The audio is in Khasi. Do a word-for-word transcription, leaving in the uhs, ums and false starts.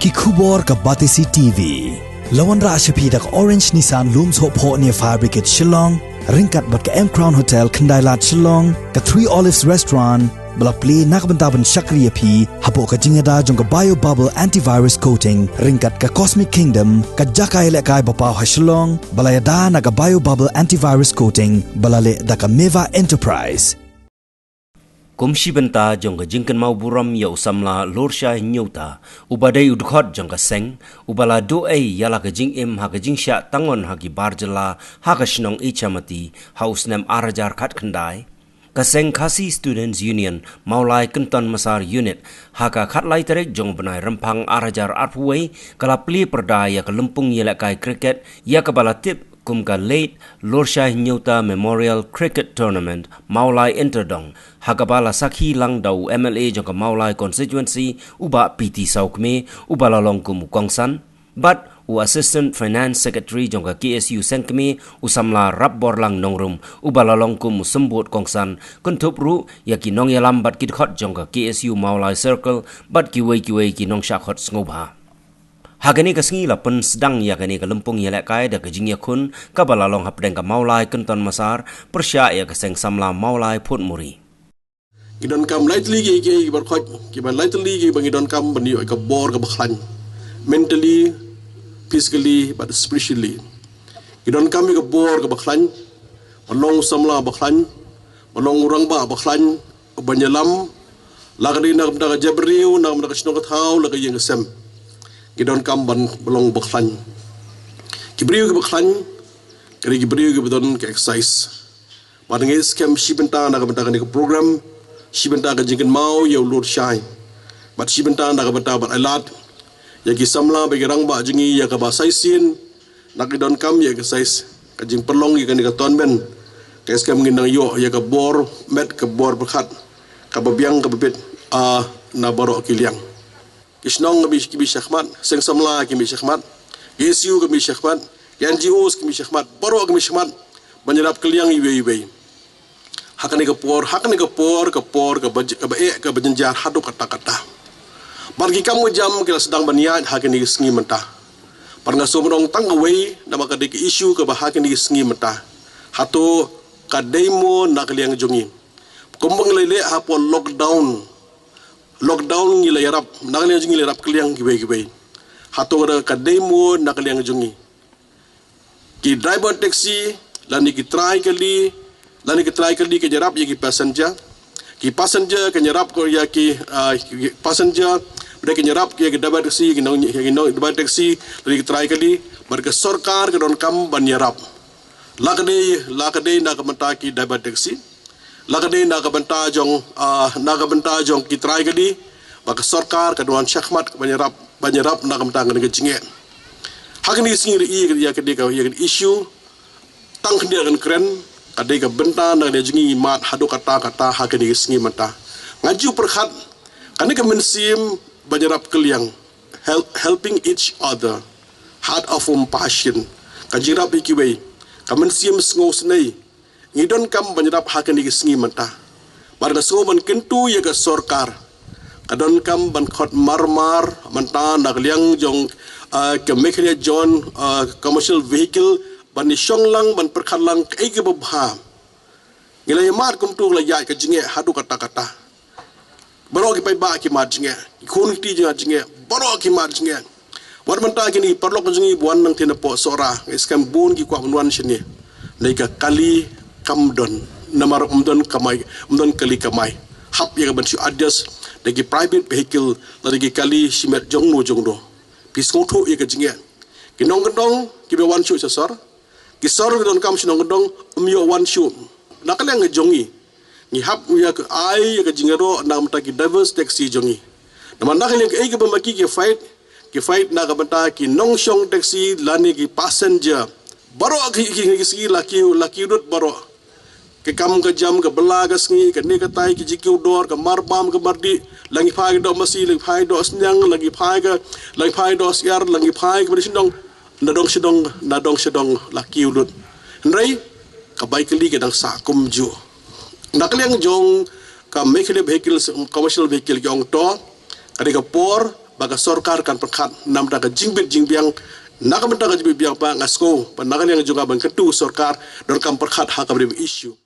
Ki khubor ka Batesi T V. La wanrah sha phi da ka Orange Nissan Lum Sohphoh near Fire Brigade Shillong, ryngkat bad ka M Crown Hotel Khyndailad Shillong, ka Three Olives Restaurant, ba la plie na ka bynta ban shakri ïa phi hapoh ka jingïada jong ka Bio Bubble Antivirus Coating, ryngkat ka Cosmic Kingdom, ka jaka ïalehkai ba paw ha Shillong, ba la ïada na ka Bio Bubble Antivirus Coating, ba la leh da ka Meva Enterprise. Kum shi bynta jong ka jingkynmaw burom ïa u samla Lorshai Hynñiewta, uba dei u dkhot jong ka seng, uba la duh ei ïa la ka jingim ha ka jingshah tang on ha ki bar jylla ha ka shnong Ichamati, ha u snem ar hajar khatkhyndai. Ka seng Khasi Students Union, Mawlai Kynton Massar Unit, ha ka khatlai tarik jong u bnai Rymphang ar hajar arphew wei, ka la plie pyrda ïa ka lympung ïalehkai cricket, ïa kaba la tip kum ka Late Lorshai Hynñiewta Memorial Cricket Tournament, Mawlai Interdong, ha kaba la sakhi lang da u M L A jong ka Mawlai Constituency, u Bah P T Sawkmie, uba la long kum u kongsan, bad u Assistant Finance Secretary jong ka K S U Sengkmie, u samla Rapborlang Nongrum, uba la long kum u symbud kongsan, kynthup ruh ïa ki nongïalam bad ki dkhot jong ka K S U Mawlai Circle, bad kiwei kiwei ki nongshah khot sngewbha. Ha kane ka sngi la pynsdang ïa kane ka lympung ïalehkai da ka jingïakhun kaba la long hapdeng ka Mawlai Kynton Massar, pyrshah ïa ka seng samla Mawlai Phutmuri. Ngi donkam lai tylli ki, ki, ki bar khot, ki bar lai tylli ki ba ngi donkam ban ïoh ka bor kaba khlaiñ. Mentally, physically, but spiritually. Ngi donkam ïa ka bor kaba khlaiñ, ban long samla ba khlaiñ, ban long rangbah ba khlaiñ, ban ïalam, la ka dei na ka bynta ka jaitbynriew, na ka bynta ka shnong ka thaw, la ka ïing ka sem. Ngi donkam ban long ba khlaiñ. Ki briew kiba khlaiñ, ka dei ki briew kiba don ka excise. Bad ngi skhem shi bynta na ka bynta kane ka program, shi bynta ka jingkynmaw ïa u Lorshai. Bad shi bynta na ka bynta ban ai lad ïa ki samla bad ki rangbah jong ngi ïa kaba sa shisien, na ki donkam ïa ka size, ka jingpynlong ïa kane ka tournament. Ka skhem ngin nang ïoh ïa ka bor met ka bor pyrkhat, kaba biang kaba bit, ah, na baroh ki liang. Ki shnong ki mih, ki mih shakhmat, seng samla ki mih shakhmat, ki S U ki mih shakhmat, ki N G Os ki mih shakhmat, baroh ki mih shakhmat, ban ïarap kylliang iwei iwei. Ha kane ka por, ha kane ka por, ka por, kaba j-, kaba eh, kaba jynjar haduh katta katta. Bad ki kam ka jam ki la sdang ban ïaid ha kine ki sngi mynta. Bad nga sngewbha ban ong tang kawei, namar ka dei ka issue kaba ha kine ki sngi mynta. Hato ka dei mo na ka liang jong ngi. Kumba ngi la leh hapoh lockdown. Lockdown ngi la ïarap, na ka liang jong ngi la ïarap kylliang kiwei kiwei. Hato ka dei mo na ka liang jong ngi. Ki driver taxi, lane ki trai kali, lane ki trai kali ki ïarap ïa ki passenger. Ki passenger ki ïarap ko ïa ki, ah, ki passenger, bad ki ïarap ïa ki driver taxi, ki nong, ki nong driver taxi, lane ki trai kali, bad ka sorkar ka donkam ban ïarap. La ka dei, la ka dei na ka bynta ki driver taxi. La ka dei na ka bynta jong, ah, na ka bynta jong ki trai kali, ba ka sorkar ka don shakhmat ban ïarap, ban ïarap na ka bynta kane ka jingeh. Ha kine ki sngi ri ïa ka, ïa ka, ïa ka issue, tang khyndiat kan kren, ka dei ka bynta na ka dei jong ngi mad haduh katta katta ha kine ki sngi mynta. Nga ju pyrkhat, kane ka mynsiem ban ïarap kylliang, help, helping each other, heart of compassion, ka jingïarap ïa kiwei, ka mynsiem sngewsynei, ngi donkam ban ïarap ha kine ki sngi mynta. Bad nga sngew ban kyntu ïa ka sorkar. Ka donkam ban khot marmar mynta na ka liang jong, ah, ka Meghalaya Joint, ah, Commercial Vehicle ban ïa shong lang ban pyrkhat lang kaei kaba bha. Ngi la ïa mad kumta la ïaid ka jingeh haduh katta katta. Baroh ki paidbah ki mad jingeh, ki khun ki kti ki mad jingeh, baroh ki mad jingeh. Wat mynta kine ki paralok jong ngi ba wan nangtei napoh Sohra, nga skhem bun ki kwah ban wan shane. Nangta ka kali kam don, namar ym don kamai, ym don kali kamai. Hap ïa ka ban shu adjust da ki private vehicle, lane ki kali shimet jongno jongno. Phi sngewthuh ïa ka jingeh. Ki nongkyndong kiba wan shuh sha sor, ki sor ki donkam shu nongkyndong, ym ïoh wan shuh. Na ka liang ka jong ngi, ngi hap ïa ka ai ïa ka jingïaroh na ka bynta ki drivers taxi jong ngi. Namar na ka liang kaei kaba ma ki ki fight, ki fight na ka bynta ki nongshong taxi lane ki passenger. Baroh ki, ki, ki sngi la kiew, la kiew lut baroh. Ka kam ka jam, ka bylla ka sngi, kane katai, ki jingkiew dor, ka mar bam ka mar dih, la ngi phai ka doh masi, la ngi phai doh sniang, la ngi phai ka, la ngi phai doh syiar, la ngi phai ka bad shnong, na dong sha dong, na dong sha dong la kiew lut. Hynrei ka bai kali ka dang sah kumjuh. Na ka liang jong ka Meghalaya Vehicle, Commercial Vehicle ki ong to, ka dei ka por ba ka sorkar kan pyrkhat namar ka jingbit jingbiang. Na ka bynta ka jingbit biang pat nga sngew ba na ka liang jong nga ban kyntu sorkar donkam pyrkhat ha ka bynta issue.